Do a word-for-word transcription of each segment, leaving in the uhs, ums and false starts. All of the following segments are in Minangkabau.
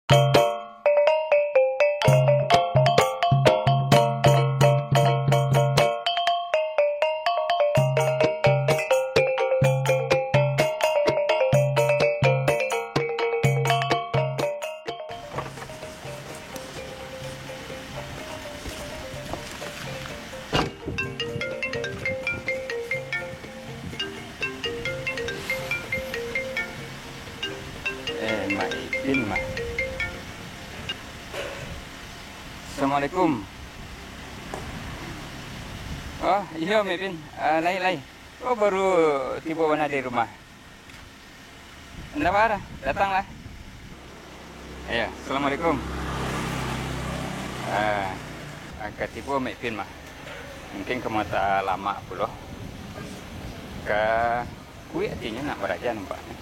Eh, Mak Ipin, Mak. Assalamualaikum. Oh, iyo, Mak Ipin. Ah, lai, lai. Oh, baru tibo bana di rumah. Indak baa, datanglah. Iyo, assalamualaikum. Ah, ka tibo Mak Ipin mah. Mungkin ka mata lamak pulo. Ka kuik atinyo nak baraja nampaknyo.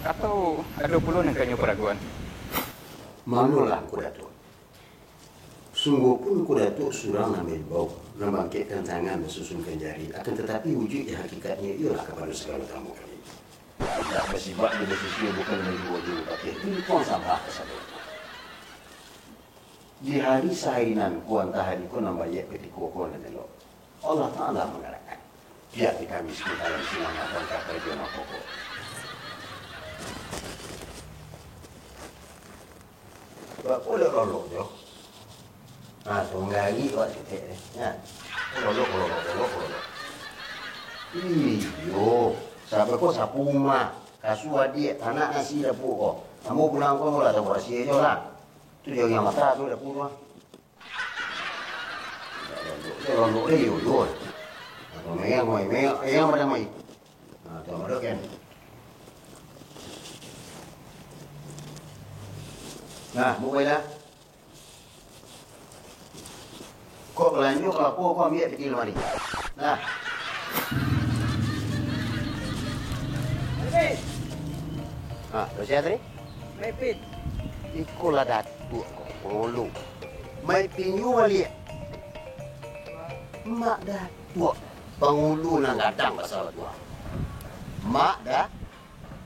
Atau ado pulo nan ka nyo paraguan. Manolah Angku Datuak. Sungguahpun Angku Datuak surang nan baimbau, nan baangkekkan tangan, basusunkan jari, akan tatapi wujuik jo hakikatnyo iyolah kapado sagalo tamu kami. Indak basibak jo basisua, bukan main duo jo bapatiah, lingkuang sambah kasadonyo. Di hari sahari nan ko, antah ari ko nan baiak, katiko ko nan elok, Allah Taala manggalakkan. Biak di kami samantaran sinan abang ka karajo nan pokok. Baa kok lolok-lolok jo? Ha, tunggali awak ketek deh. Ha. Lolok, lolok, lolok, lolok. Iyo, sabab ko sapu umah, kasua adiak, tanak nasi dapua ko. Ambo pulang ko, ambo lah tahu rasia jo lah. Tu jariang mata tu dapua tu ah. Lolok, lolok, eh, yo, yo. Apa mayang, mayang, mayang, mayang pada mai. Nah, tu ado kan. Nah, buka lah. Kok balanjo, kok apo, kok ambiak piti lamari. Nah. Nah, dah siap tadi? Mak Ipin. Iko lah Datuak ko, pangulu. Mak Ipin nyo baliak. Mak Datuak, pangulu nan gadang basa batua. Mak Da-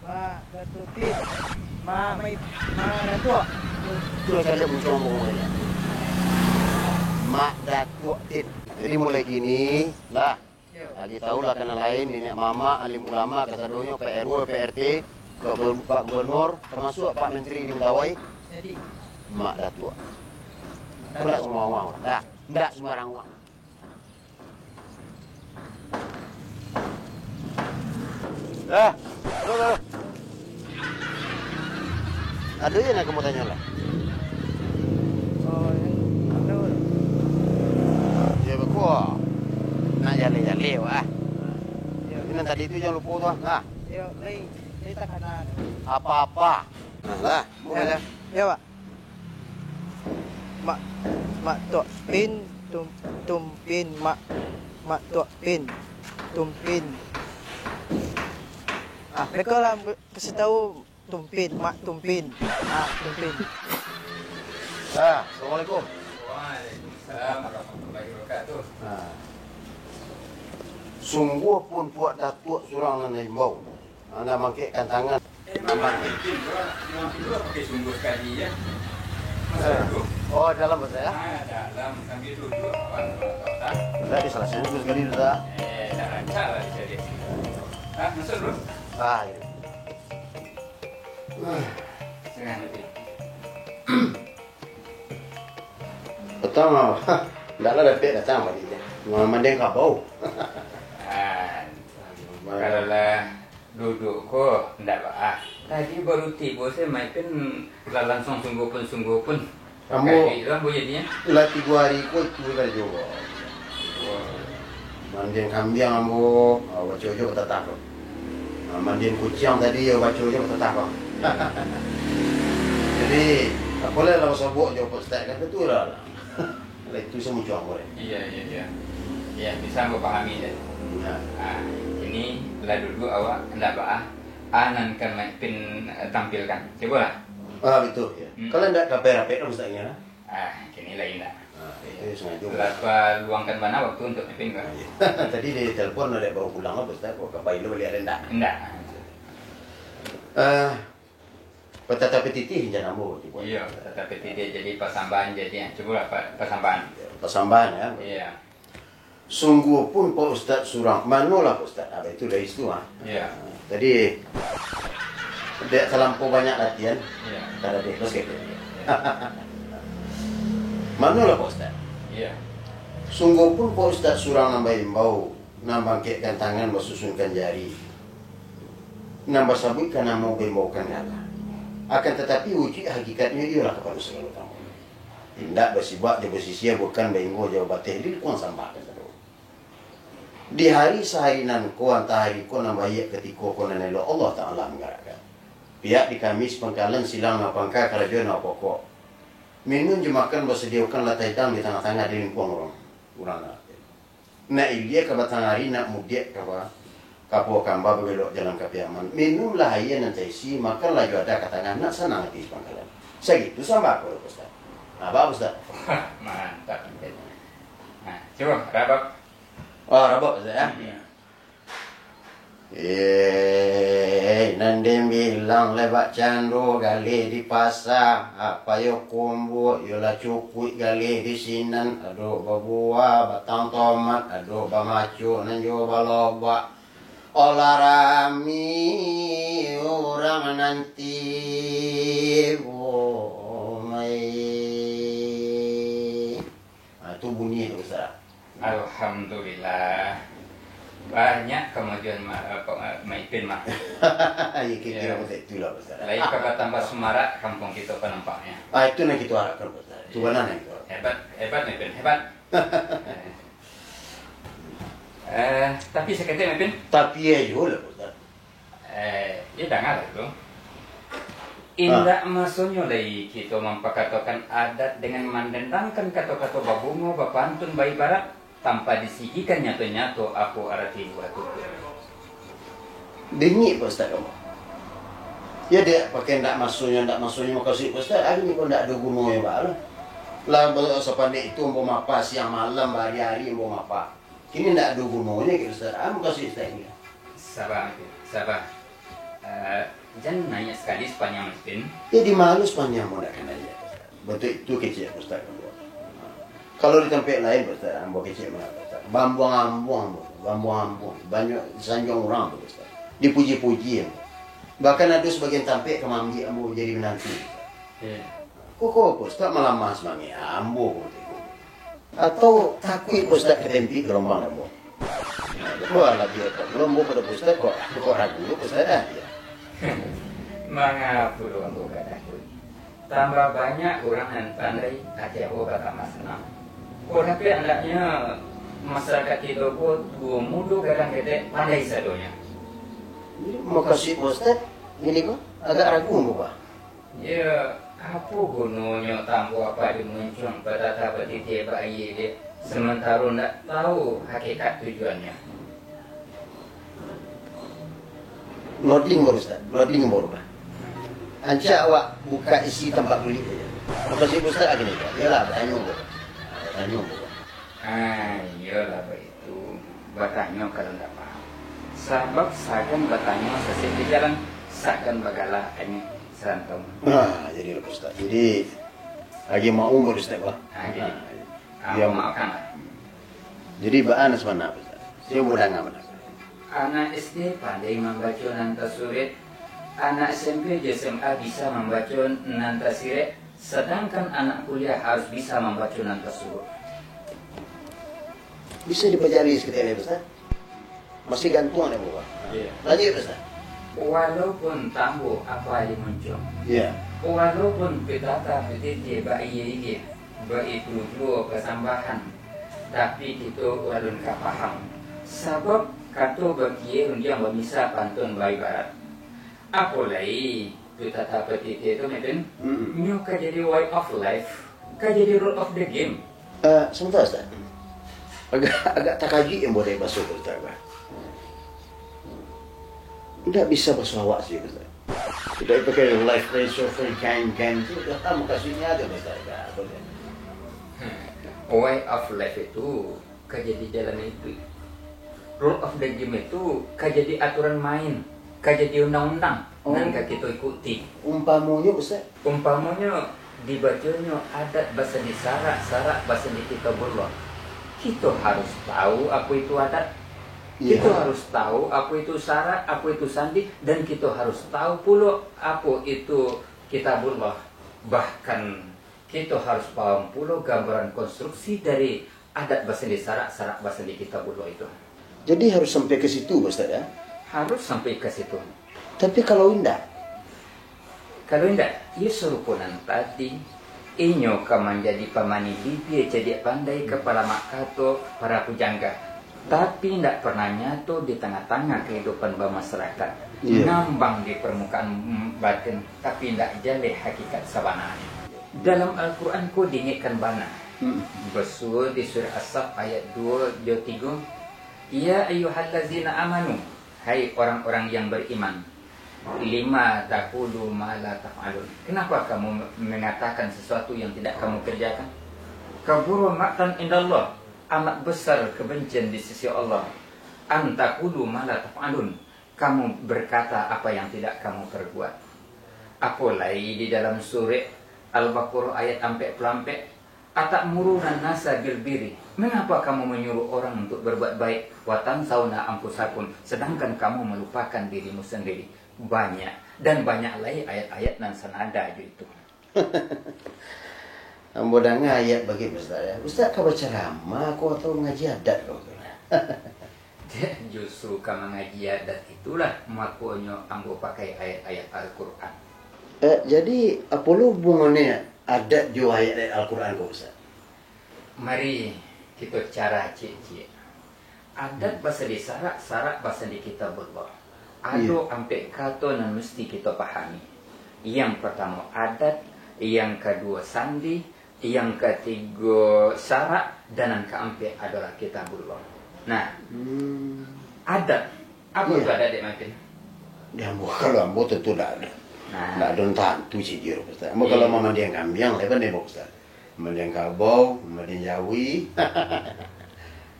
Mak Datuak Tin. Mak, Mak, Mak Datuak. Tu lah caliak muncuang bongoi. Mak Datuak Tin. Jadi mulai kini, lah. Yo. Lagi tahulah ka nan lain, niniak mamak, alim ulama, kasadonyo, Pak R W, Pak R T, Pak Gubernur, tamasuak Pak Menteri di Mentawai. Jadi. Mak Datuak. Ndak semua uang, dah. Ndak sembarang uang. Ah, ado, ado. Ado je nan ka mo tanyo lah. Oh, ado. Yo, beko. Nak jaleh-jaleh, wah. Yo. Tapi nan tadi tu jan lupo tu, ah. Yo, lai, lai takana. Apa-apa. Nah, lah, buka lah. Yo, Pak. Mak, Mak Tuak Pin, Tum, Tumpin, Mak, Mak Tuak Pin, Tumpin. Ah, beko lah, kasih tahu Tumpin, Mak Tumpin. Ah, Tumpin. Ah, assalamualaikum. Waalaikumsalam warahmatullahi wabarakatuh. Ah. Sungguahpun puak Datuak surang nan imbau. Anda mangkekkan tangan. Eh, Mamak Kevin tu, Mamak Kevin tu pakai sungguh sekali, ya. Masuk dulu. Oh, dalam, Bos, ya? Ah, dalam. Sambil duduk, apa, apa, apa. Dah diselesaikan dulu sekali, Bos, ya? Eh, dah lancar lah bisa dia. Ah, masuk dulu. Ah, iya. Silakan, Kevin. Datang, ah. Ndak lah dapek datang baliak. Mandiang kabau. Ah, kalau lah Duduk ko, ndak baa. Tadi baru tibo se, Mak Ipin lah langsuang sungguahpun-sungguahpun. Ambo lah tigo hari ko itu karajo ko. Mandiang kambiang ambo, ah, baco jo batatah ko. Ah, mandiang kuciang tadi, yo baco jo batatah ko. Jadi, apo lah, lah basobok jo Pak Ustaz, kato tu lah. Lah itu samucuang ko deh. Iya, iya, iya. Iya, bisa ambo pahami deh. Nah. Ah, kini lah duduak awak, ndak baa. Ah, nan ka Mak Ipin, eh, tampilkan. Cubolah. Ah, batua, ya. Hmm. Kalau ndak rapek-rapek lah mustahilnyo lah. Ah, kini lain lah. Ah, itu sangajo. Lah paluangkan bana waktu untuk Mak Ipin ko. Ah, iya. Tadi di telepon, dek baru pulang lah, Ustaz, kok ka pai lo baliak ndak? Ndak. Ah, Patata patitih, jan ambo dibuek. Iyo, patata patitih jadi pasambahan, jadi, ah, cubolah pa-, pasambahan. Pasambahan, yo. Iyo. Sungguahpun Pak Ustaz surang, manolah Pak Ustaz? Ah, itu dari situ, ah. Iyo. Tadi, dak talampau banyak latihan. Iyo. Kada deh, terus gitu. Manolah Pak Ustaz? Iyo. Sungguahpun Pak Ustaz surang nan baimbau, nan bangkekkan tangan, basusunkan jari, nan basabuikkan namo, baimbaukan gala. Akan tatapi, wujuik hakikatnyo iyolah kapado sagalo tamu. Indak basibuak jo basisia, bukan bainggo jo bateh, dilingkuang sambahkan sadonyo. Di hari sahari nan ko, antah hari ko nan baiak, katiko ko nan elok, Allah Taala manggarakkan. Piak di Kamih Pangkalan, silang nan pangka, karajo nan pokok. Minun jo makan basadiokan, lah taidang di tangah-tangah, dilingkuang urang, urang nan Nak ilia ka batang ari, nak mudiak ka ba-, ka Pulau Kamba, babelok jalan ka Piaman. Minumlah aia nan taisi, makanlah jo ada ka tangah, nak sanang ati di pangkalan. Sagitu sambah ko, Pak Ustaz. Nah, ba, Ustaz? Mantap. Nah, cubo, rabab. Oh, rabab, Ustaz, ya? Iya. Eh, nan den bilang lai bak cando galeh di pasa, apo yo kumbuak, yo lah cukuik galeh di sinan, ado babuah batang tomat, ado bamacok nan jo balobak. Olah rami urang nanti, oh, mai. Ha, tu bunyi tu, Ustaz. Alhamdulillah. Banyak kamajuan ma-, apa, ma-, Maipin mah. Iyo, kiro-kiro macam itulah, Ustaz. Lai ka batambah sumarak kampuang kito ko nampaknyo. Ah, itu nan kito harapkan, Ustaz. Itu bana nan kito harapkan. Hebat, hebat, Maipin, hebat. Eh, eh, tapi saketek, Maipin. Tapi iyo lah, Ustaz. Eh, yo danga tu. Indak masonyo lai kito mampakatokan adat dengan mandendangkan kato-kato babungo, bapantun, baibarat, tanpa disigikan nyato-nyato apo arati buah tutur. Bingik, Pak Ustaz, kamu. Yo dek, pakai ndak masonyo, ndak masonyo, makasuik Pak Ustaz, ari ko ndak ado gunonyo baa lah. Lah, ba-, sapandek itu ambo mapa siang malam, bahari-hari ambo mapa. Kini ndak ado gunonyo, Pak Ustaz. Ah, makasuik Ustaz ini. Saba, saba. Eh, jan naiak sakali sapanjang Maipin. Jadi malu sapanjang ambo ndak ka naiak. Bantuak itu kecek Ustaz ambo. Kalau di tampek lain, Ustaz, ambo kecek mangko, Ustaz. Baambuang-ambuang ambo, baambuang-ambuang. Banyak disanjuang urang tu, Ustaz. Dipuji-puji ambo. Bahkan ado sabagian tampek ka maambiak ambo jadi minantu. Iyo. Kok, kok, Ustaz malamah samangek ambo, kok, Atau takuik Pak Ustaz katempik galombang ambo? Wah, labiah kok galombang pado Pak Ustaz, kok, kok ragu Pak Ustaz dah. Manga pulo ambo ka takuik? Tambah banyak urang nan pandai, ati ambo batambah sanang. Kok dapek andaknyo masarakaik kito ko tuo mudo gadang ketek, pandai sadonyo. Jadi, mukasuik Pak Ustaz, gini ko, agak ragu ambo, Pak. Yo, apo gunonyo tambo apak di muncuang, patata patitiah bak aia dek, samantaro ndak tau hakikat tujuannyo? Loading baru, Ustaz. Loading baru, Pak. Ancak awak buka isi tampak kulik sajo. Mukasuik Ustaz agak ni, Pak. Iyolah, batanyo, Pak. Batanyo, Pak. Ah, iyolah, baik. Tu batanyo kalau ndak paham. Sabab sagan batanyo sasek di jalan, sagan bagala anyo sarantau. Nah, jadi lah Ustaz. Jadi, lagi maklum baru Ustaz lah. Ha, jadi. Ha, dia maafkan lah. Jadi, baa nan sabana Ustaz? Saya mau danga bana. Anak S D pandai mambaco nan tasurek, anak S M P jo S M A bisa mambaco nan tasirek, Sadangkan anak kuliah harus bisa mambaco nan tasuruik. Bisa dipajari saketek lai, Ustaz? Masih gantuang dek Bapak? Iya. Lanjuik, Ustaz. Walaupun tambo apa di muncuang. Iya. Walaupun pitata pititi baiya-iya, baitu juo pasambahan, tapi kito alun ka paham. Sabab kato bakiya rundiang bamisa pantun baibarat. Apo lai? Tu tata patiti tu, Mepin. Mm-mm. Nyo ka jadi way of life, ka jadi rule of the game. Eh, sebentar, Ustaz. Agak, agak takajuik yang boleh masuk, Ustaz, bah. Ndak bisa basuah awak sih, Ustaz. Tidak pakai life philosophy kain-kain tu, dah tahu maksudnya ada, Ustaz. Dah, boleh. Way of life itu ka jadi jalan hiduik. Rule of the game itu ka jadi aturan main. ka jadi undang-undang, oh, nan ka kito ikuti. Umpamonyo, Ustaz? Umpamonyo, dibaconyo adat basandi sarak, sarak basandi kitabullah. Kito harus tahu apo itu adat. Iya. Kito harus tahu apo itu sarak, apo itu sandi, dan kito harus tahu pulo apo itu kitabullah. Bahkan, kito harus paham pulo gambaran konstruksi dari adat basandi sarak, sarak basandi kitabullah itu. Jadi harus sampai ke situ, Pak Ustaz, ya? Harus sampai ka situ. Tapi kalau indak? Kalau indak, iyo sarupo nan tadi. Inyo ka manjadi pamani bibia cadiak pandai, kapalo mak kato, para pujangga. Tapi indak pernah nyato di tangah-tangah kahidupan bamasyarakat. Iya. Ngambang di parmukaan batin, tapi indak jaleh hakikat sabananyo. Dalam Al-Quran ko diingekkan bana. Hmm. Basuo di surah As-Saff ayat duo jo tigo, "Ya ayyuhallazina amanu, hai orang-orang yang beriman, lima taqulu ma la taf'alun." Kenapa kamu mengatakan sesuatu yang tidak kamu kerjakan? "Kabura maqtan indallah," amat besar kebencian di sisi Allah. "An taqulu ma la taf'alun," kamu berkata apa yang tidak kamu perbuat. Apo lai di dalam surek Al-Baqarah ayat ampek puluah ampek, "Atamuruna nasa bil birri." Mengapa kamu menyuruh orang untuk berbuat baik? "Wa tansawna anfusakum," sedangkan kamu melupakan dirimu sendiri. Banyak, dan banyak lai ayat-ayat nan sanada jo itu. Ambo danga ayat bagi Ustaz, ya. Ustaz ka bacaramah ko atau ngaji adat ko tu? Justru ka mangaji adat itulah, makonyo ambo pakai ayat-ayat Al-Quran. Eh, jadi, apo lo hubungannyo adat jo ayat-ayat Al-Quran ko, Ustaz? Mari kito carah ciek-ciek. Adat, hmm, basandi sarak, sarak basandi kitabullah. Ado, iya, ampek kato nan musti kito pahami. Yang partamo adat, yang kaduo sandi, yang katigo sarak, dan nan kaampek adolah kitabullah. Nah, hmm, adat, apo, iya, tu adat, Dek Makin? Di ambo, kalau ambo tantu ndak ado. Nah. Ndak ado nan tantu, Cik Jiro, Ustaz. Ambo, iya, kalau mamandiang kambiang, lai pandai ambo, Ustaz. Mandiang kabau, mandiang jawi.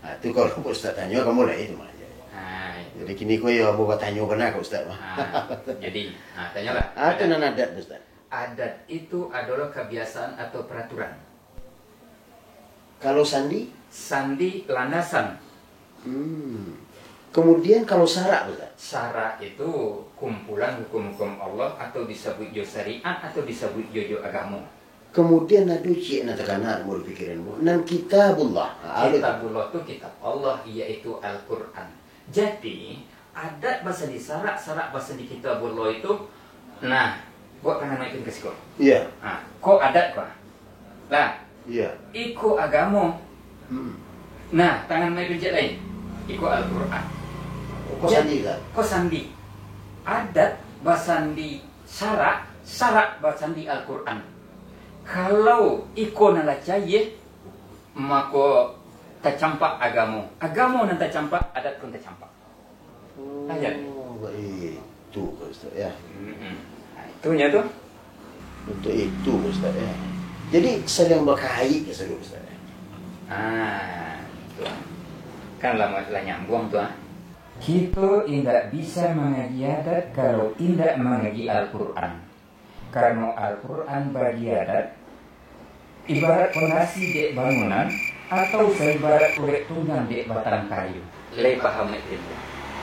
Ha, tu kalau Pak Ustaz tanyo, kamu lai tu mah. Ha, itu. Jadi, kini ko yo ambo batanyo bana ka Ustaz mah. Ha, jadi, ha, tanyolah. Apo nan adat, Ustaz? Adat itu adalah kebiasaan atau peraturan. Kalau sandi? Sandi landasan. Hmm. Kemudian kalau sarak, Ustaz? Sarak itu kumpulan hukum-hukum Allah, atau disabuik jo syariat, atau disabuik jo, jo agamo. Kemudian ado ciek nan takana dalam pikiran ambo, nan Kitabullah. Ha, ado tu. Kitabullah tu kitab Allah, yaitu Al-Quran. Jadi, adat basandi sarak, sarak basandi Kitabullah itu, nah, buek tangan maikin ka siko. Iya. Ha, ko adat ko. Lah. Iya. Iko agamo. Mm-mm. Nah, tangan maikin ciek lai. Iko Al-Quran. Ko sandi, Ustaz? Ko sandi. Adat basandi sarak, sarak basandi Al-Quran. Kalau iko nan lah cayie, mako tacampak agamo. Agamo nan tacampak, adat pun tacampak. Ayat. Oh, baitu, Ustaz, ya. Mm-mm. Nah, itunyo tu. Untuak itu, Ustaz, ya. Jadi, saling bakait ka situ, Ustaz, ya. Ah, tu. Kan lah, lah nyambuang tu, ah. Kito indak bisa mangaji adat kalau indak mangaji Al-Quran. Karano Al-Quran bagi adat, ibarat pondasi dek bangunan, atau saibarat urek tunggang dek batang kayu. Lai paham, Mak Din?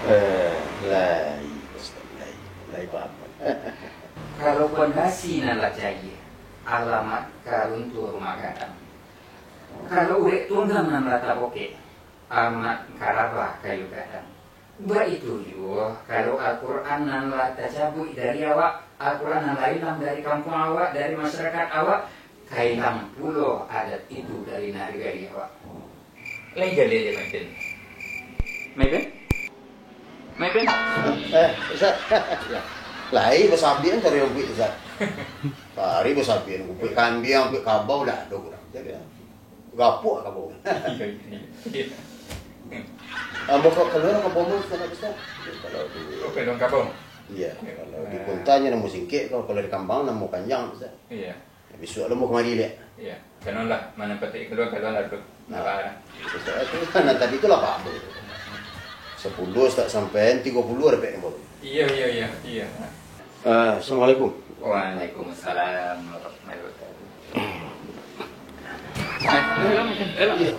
Eh, lai, Ustaz, lai. Lai paham. Kalau pondasi nan lah cayie, alamat ka runtuah rumah gadang. Kalau urek tunggang nan lah tabokek, amat ka rabah kayu gadang. Baitu juo, kalau Al-Quran nan lah tacabuik dari awak, Al-Quran nan lah ilang dari kampuang awak, dari masyarakat awak, ka ilang pulo adat itu dari nagari awak. Lai jaleh dek Mak Din? Mak Din? Mak Din? Eh, Ustaz. Lai basabian cari rumpik, Ustaz. Cari basabian, rumpik kambiang, rumpik kabau, dak ado kurang. Jadi, ya. Gapuak ka bawah. Iya, iya, iya. Ah, bokok kaluar ka bawah, Ustaz, Ustaz. Kalau di, oh, peluang kabau. Iya, iya, kalau di, ah, Kuta nyo namo singkek, kalau, kalau di Kambang namo panjang, Ustaz. Iya. Ya, bisuak lo mau kamari liak. Iya. Kanon lah, mana patik kaluar, kaluar lah tu. Nah, Ustaz, itu, nah, tadi tu lah Pak Abdul. Sapuluah tak sampai, tigo puluah dapek yang baru. Iyo, iyo, iyo, iyo. Ah, assalamualaikum. Waalaikumsalam warahmatullahi wabarakatuh. Elok, elok. Iyo.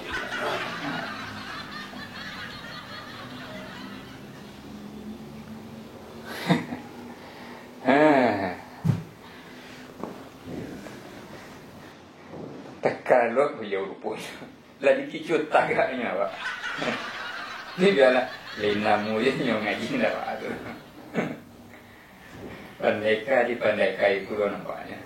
Ah. Takalok baliau ruponyo. Lah dikicuah tagaknyo awak. Ni bialah, lain namo je nyo ngaji ndak baa tu. Pandeka dipandekai pulo nampaknyo.